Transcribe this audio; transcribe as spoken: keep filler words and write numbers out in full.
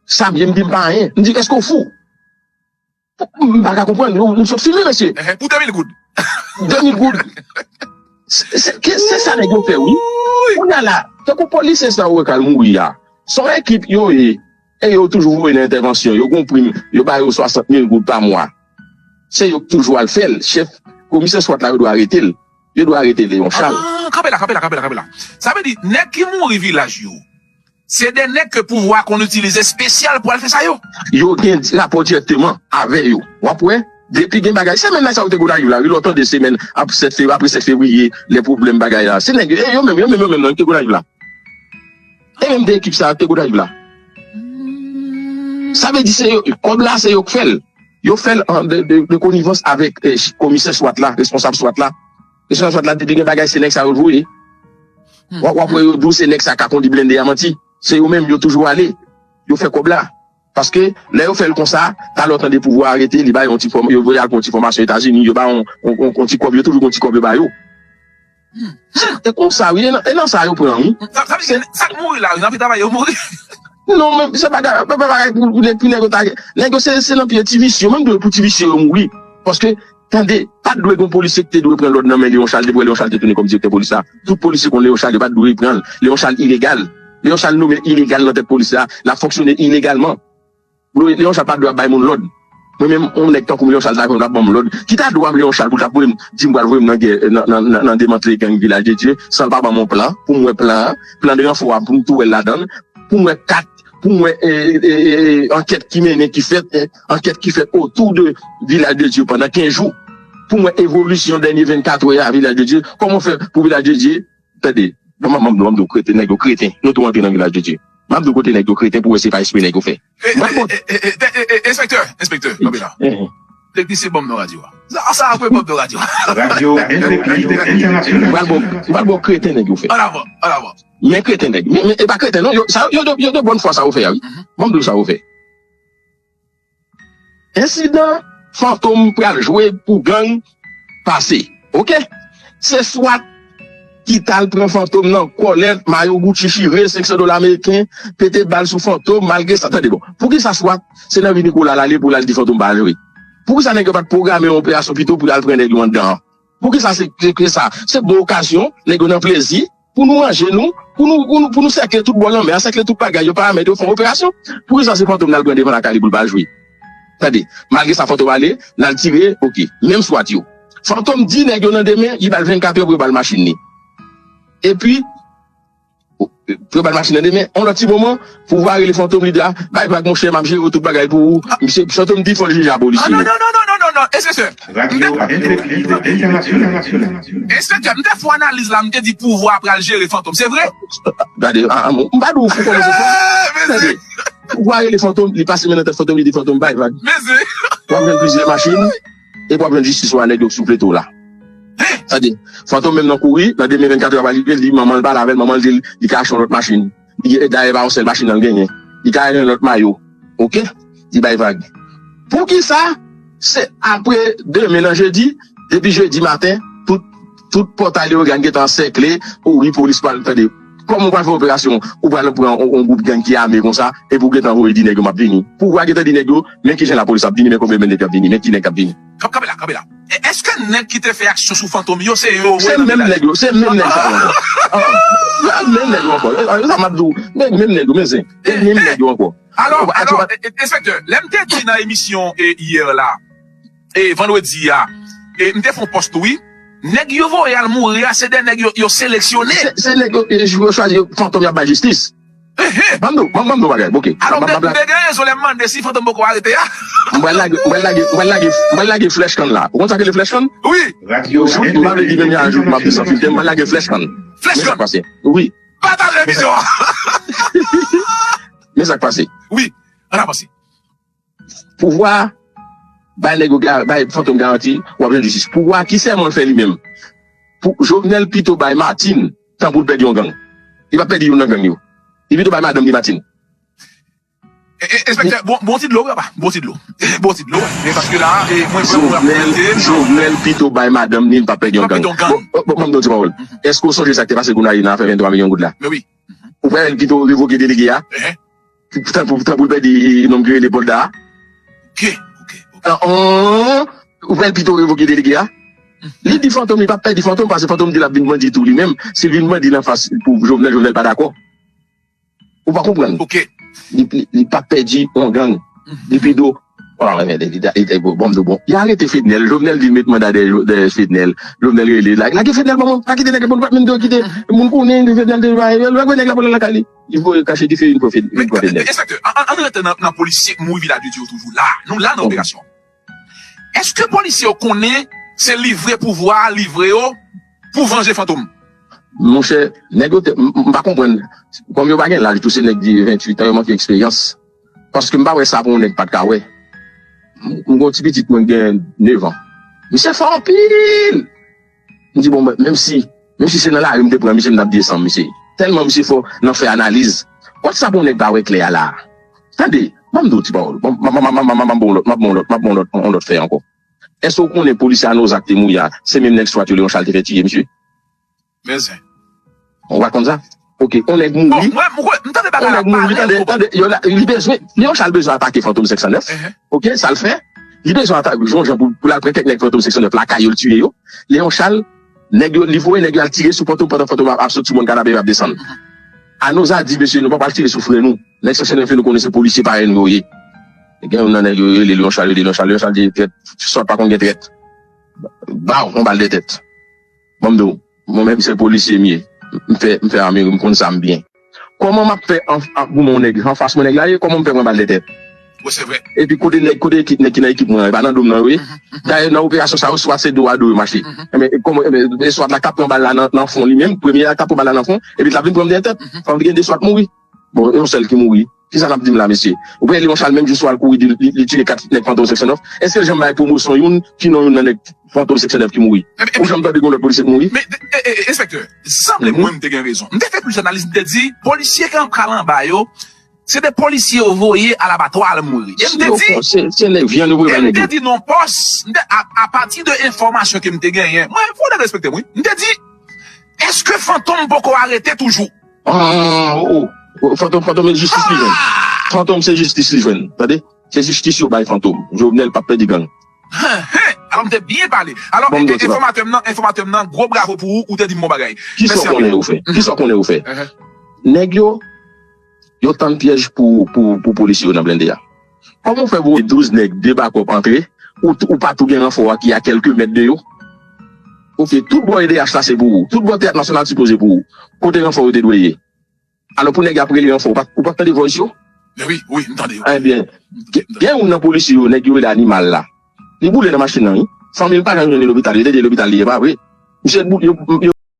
Xavier, m di m pa anyen. M di, èske w fou? M pa ka konprann. Nou, nou sot filme, mesye. Ehe, pou de mil goud. De mil goud. Se, se, ke- se sa nèg yo fè, wi. Kounye a la, tankou polisye sa yo wè k al mouri a. Se yon ekip yo ye. E yo toujou voye nan entèvansyon. Yo gon prim. Yo ba yo swasant mil goud pa mwa. Se yo k toujou al fè l. Chèf komisè swat la, yo dwe arete l. Yo dwe arete Leon Charles. Ah, kanpe la, kanpe la, kanpe la, kanpe la. Sa vle di, nèg ki mouri vilaj yo, se de nèg ke pouvwa konn itilize espesyal pou al fè sa yo. Yo gen rapò dirèkteman avè yo. W ap wè, depi gen bagay, se menm nèg sa yo te Gonayiv la, wi, lè w tande semèn ap sèt fevriye, apre sèt fevriye, lè pwoblèm bagay la. Se nèg yo, e yo menm, yo menm, yo menm nan, yo te Gonayiv la. E menm de ekip sa yo te Gonayiv la. Sa vle di se yo, kòb la, se yo k fè l. Yo fè l an de, de, de konivans avèk eh, komisè swat la, responsab swat la. Responsab swat la, depi gen bagay, se nèg sa yo voye. W ap w ap wè yo di w se nèg sa ka kondi blende a manti. Se yo menm, yo toujou ale. Yo fè kòb la. Paske, lè yo fè l konsa, talè w tande pouvwa arete, li ba yo yon ti fòm, yo voye al pou yon ti fòmasyon Etazini, yo ba yon, yon, yon, yon ti kòb, yo toujou gon ti kòb yo ba yo. Se konsa, wi, e nan, e nan sa yo pran, wi. Sa, sa vle di, sa k mouri la, wi, nan pita yo mouri. Non, men se pa bagay, pa bagay pou, pou, pou nèg yo ta, nèg yo se, se nan pye ti visye, menm dwe pou ti visye yo mouri. Paske, tande, pa t dwe gon polisye ki te dwe pran lòd nan men Leon Charles, depi Leon Charles te tounen kòm direktè polis la. Tout polisye konn Leon Charles, yo pa t dwe pran l. Leon Charles ilegal. Leon Charles nonmen ilegal nan tèt polis la, l ap fonksyone ilegalman. Leon Charles pa dwe ap bay moun lòd. Mwen menm, yon nèg tankou m, Leon Charles ta jwenn l ap ban m lòd. Ki ta dwa m, Leon Charles, pou l ta voye m, di m pral voye m nan gè, nan, nan, nan, nan demantle gang Vilaj de Dye, san l pa ban m yon plan, pou m wè plan an, plan de ranfò a, pou m tou wè l ladan l, pou m wè kat, pou m wè, e, e, e, e, ankèt ki mennen, ki fèt, e, ankèt ki fèt otou de Vilaj de Dye pandan kenz jou, pou m wè evolisyon dènye vennkat è a Vilaj de Dye, kòman fè pou Vilaj de Dye Tande, m ap di w, m ap di w kreten, nèg yo kreten. Nou tou antre nan Vilaj de Dye. M ap di w kote nèg yo kreten pou w wè se pa espre nèg yo fè. M ap di w. Enspektè, enspektè, kanpe la. Teknisyen, ban m non radyo a. Sa, sa apre ban m non radyo a. Radyo Entegrite Entènasyonal. M ap di w, m ap di w kreten nèg yo fè. An avan, an avan. Men kreten nèg. Men, men, e pa kreten non, yo, sa, yo, yo, yo de bòn fwa sa yo fè a, wi. M ap di w sa yo fè. Ensidan Fantom pral jwe pou gang pase. Oke? Se swat ki t al pran Fantom nan kòlèt, mayo Gucci chire, senk san dola ameriken, pete bal sou Fantom, malgre sa, tande bon. Poukisa swat, se nan vi Nikola l ale pou l al di Fantom pa al jwe? Poukisa nèg yo pa t pwograme yon operasyon pito pou y al pran nèg yo anndan an? Poukisa se, se, se sa? Se bon okazyon, nèg yo nan plezi, pou nou ranje nou, pou nou, pou nou, pou nou sèkle tout bò lanmè a, sèkle tout bagay yo, paramèt yo, fè yon operasyon. Poukisa se Fantom n al pran devan lakay li pou l pa al jwe? Tande, malgre sa Fantom ale, n al tire, oke, menm swat yo. Fantom di nèg yo nan demen, li ba l vennkat è pou yo ba l machin li. Epi, pou yo ba l machin nan demen, yon lòt ti moman, pouvwa rele Fantom, li di a, bay vag monchè, m ap jere tout bagay pou ou. Misye, Fantom di fò l jije a polisye yo. Non, non, non, non, non, non, non, enspektè. Radyo Entegrite Entènasyonal. Enspektè, m te fè analiz la, m te di pouvwa pral jere Fantom, se vre? Gade, a, a, m pa di w fou kòman se fou. Tande, pouvwa rele Fantom, li pase men nan tèt Fantom, li di Fantom bay vag. W ap jwenn plizyè machin, epi w ap jwenn jistis ou a nèg yo k sou plato la. Tande, Fantom menm nan kouri, nan demen vennkat è a pral rive, li manman l pale avè l, manman l di l, li ka achte yon lòt machin. Li, dayè pa yon sèl machin nan l genyen. Li ka achte yon lòt mayo. Oke? Li bay vag. Poukisa? Se apre demen nan jedi, depi jedi maten, tout, tout pòtay Leyogàn gentan ansèkle, o wi, polis pral tande. Kòman w pral fè operasyon, ou pral pran yon, yon gwoup gang ki ame konsa, epi w gentan voye di nèg yo m ap vini. Pouvwa gentan di nèg yo, men kijan lapolis ap vini, men konbyen nèg k ap vini, men ki nèg k ap vini. Kanpe la, kanpe la. E, èske nèg ki te fè aksyon sou Fantom yo, se yo? Se menm nèg yo, se menm nèg sa yo ankò. Ah, menm nèg yo ankò. E, sa m ap di w, menm, menm nèg yo, men se, se menm nèg yo ankò. Alò, alò, e, e, enspektè, lè m te di nan emisyon, e, yè la, e, vandredi a, e, m te fè yon pòs tou, wi. Nèg yo voye al mouri a, se de nèg yo, yo seleksyone. Se, se nèg yo, yo chwazi, Fantom y ap bay jistis. Ban m di w, ban m, ban m di w bagay, oke. Alò, m te, m te gen rezon lè m mande si Fantom poko arete a. M pral lage, m pral lage, m pral lage, m pral lage flèch kann la. Ou konn sa k rele flèch kann? Wi. Radyo Jou, m pa vle di menm jan jou, m ap di san filtè, m pral lage flèch kann. Flèch kann. Men sa k pase. Wi. Pataje emisyon an. Men sa k pase. Wi. Ann avanse. Pouvwa bay nèg yo ga-, bay Fantom garanti, w ap jwenn jistis. Pouvwa ki sèman l fè li menm? Pou Jovenel pito bay Martine tan pou l pèdi yon gang. Li p ap pèdi youn nan gang yo. Li pito bay madanm li Martine. E, e, enspektè, bon, bon ti dlo, wi, papa. Bon ti dlo. Bon ti dlo. E paske la, e, mwen, mwen, mwen, Jovenel, Jovenel pito bay madanm li, li p ap pèdi yon gang. Bon, bon, bon, ban m di w ti pawòl. Èske w sonje sa k te pase Gonayiv nan afè venntwa milyon goud la? Men wi. Ou pa wè l pito revoke delege a? Ehe. Tanpri, tanpri pèdi nonm ki rele Pòlda a. Ok, ok, ok. Ah, oh, ou pa pito revoke delege a? Li di Fantom, li pa pèdi Fantom, paske Fantom di l ap vin bandi tou li menm. Si l vin bandi nan fas pou Jovenel, Jovenel pa dakò. Ou pa konprann? Ok. Li, li, li pa pèdi yon gang. Li pito. Oh, men, li, li, li, bon, bon, bon. Li arete Fednel. Jovenel di met manda dèyè, dèyè Fednel. Jovenel rele. La, lage Fednel, bon, pa kite nèg la, bon, pa menm de kite. Moun konnen, Fednel de, lage nèg la pou lakay li. Li voye kache dife, vin pran Fed-, vin pran Fednel. Enspektè, an, an, an rete nan, nan polisye k mouri Vilaj de Dye yo toujou la. Nou la nan operasyon. Èske polisye yo konnen se livre pouvwa a livre yo pou vanje Fantom? Monchè, nèg yo te, m, m pa konprann. Kòm yo pa gen laj tou, se nèg de venntuit an, yo manke eksperyans. Paske m pa wè sa pou yon nèg pa t ka wè. M, m gen yon ti pitit mwen gen nèf an. Misye fò anpil. M di, bon, menm si, menm si se nan lari m te pran misye, m t ap desann misye. Tèlman misye fò nan fè analiz. Kot sa pou yon nèg pa wè klè a la? Tande, ban m di w ti pawòl. Ban m, ban m, ban m, ban m, ban m, ban m ba w yon lòt, m ap ba w yon lòt, m ap ba w yon lòt, yon lòt fè ankò. Èske w konnen polisye Anoza k te mouri a, se menm nèg Swat yo, Leon Charles te fè tiye misye? Men zen. Ou pa konn sa? Ok, yon nèg mouri. Bon, mwen, mwen, m tande bagay la Yon nèg mouri, pale, tande, bon. Tande, yo la, li bezwen, Leon Charles bezwen atake Fantom senk san nèf. Ehe. Ok, sa l fè? Li bezwen atake, yon jan pou, pou l al pran kèk nèg Fantom senk san nèf lakay yo, l tiye yo. Leon Charles, nèg yo, li voye nèg yo al tire sou Fantom pandan Fantom ap, ap sot sou mòn kanapé ap desann. Anoza di, mesye, nou pa pral tire sou frè nou. Nèg senk san nèf yo, nou konnen se polisye parèy nou yo ye. Gen youn nan nèg yo, yo rele Leon Charles, yo di Leon Charles, Leon Charles di, trèt, Swat pa konn gen trèt. Baw, yon bal de tèt. Ban m di w, mwen menm se polisye m ye. M fè, m fè ame, m konn sa m byen. Kòman m ap fè an, an, pou mwen nèg, anfas mwen nèg la ye, kòman m fè pran bal de tèt? Wi, se vre. Epi kote nèg, kote ekip, nèg ki nan ekip mwen an, e pa nan dom nan yo ye. Dayè, nan operasyon sa yo, Swat se do a do yo mache. Enben, e kòman, enben, e Swat la k ap pran bal la nan, nan fon li menm, premye a k ap pran bal la nan fon, epi l ap vin pran m dèyè tèt. Fò m gen de Swat mouri. Bon, yon sèl ki mouri. Kisa n ap di m la, mesye? Ou pa wè Leon Charles menm jou swa l kouri di li, li tiye kat nèg Fantom senk san nèf. Èske l janm bay pwomosyon youn ki non youn nan nèg Fantom senk san nèf ki mouri? Ou janm tande gen lòt polisye k mouri? Men, e, e, e, enspektè, sanble mwen m te gen rezon. M te fè plis analiz, m te di, polisye k an pral anba yo, se de polisye yo voye al abatwa al mouri. E m te di, Se, se nèg vyann yo voye e bay m nèg te yo. Di non pòs, m te, a, apati de enfòmasyon ke m te genyen, mwen, fò nèg respekte m, wi. M te di, èske Fantom poko arete toujou? Ah, oh, oh. Fantom, Fantom, se jistis li jwenn. Fantom, se jistis li jwenn. Tande? Se jistis yo bay Fantom. Jovenel p ap pèdi gang. Hen, hen. Alò, m te byen pale. Alò, Bon, e, e, bon, bon. Enfòmatè m nan, enfòmatè m nan, gwo bravo pou ou, ou te di m bon bagay. Kisa w konnen yo fè? Kisa w konnen yo fè? Uh-huh. Nèg yo, yo tann pyèj pou, pou, pou polisye yo nan blende a. Kòman w fè voye douz nèg, de bakòp antre, ou, ou pa tou gen ranfò a ki a kèlke mèt de yo? Ok, tout bò E D H la se pou ou. Tout bò Teyat Nasyonal sipoze pou ou. Kote ranfò yo te dwe ye? Alò pou nèg ap rele ranfò, ou pa, ou pa tande vòys yo? Men wi, wi, m tande yo. Ebyen, gen, gen youn nan polisye yo, nèg yo rele Animal la. Li boule nan machin nan, wi. Fanmi l pa janm jwenn li lopital, yo te di lopital li ye, pa vre. Misye bou-, yo, yo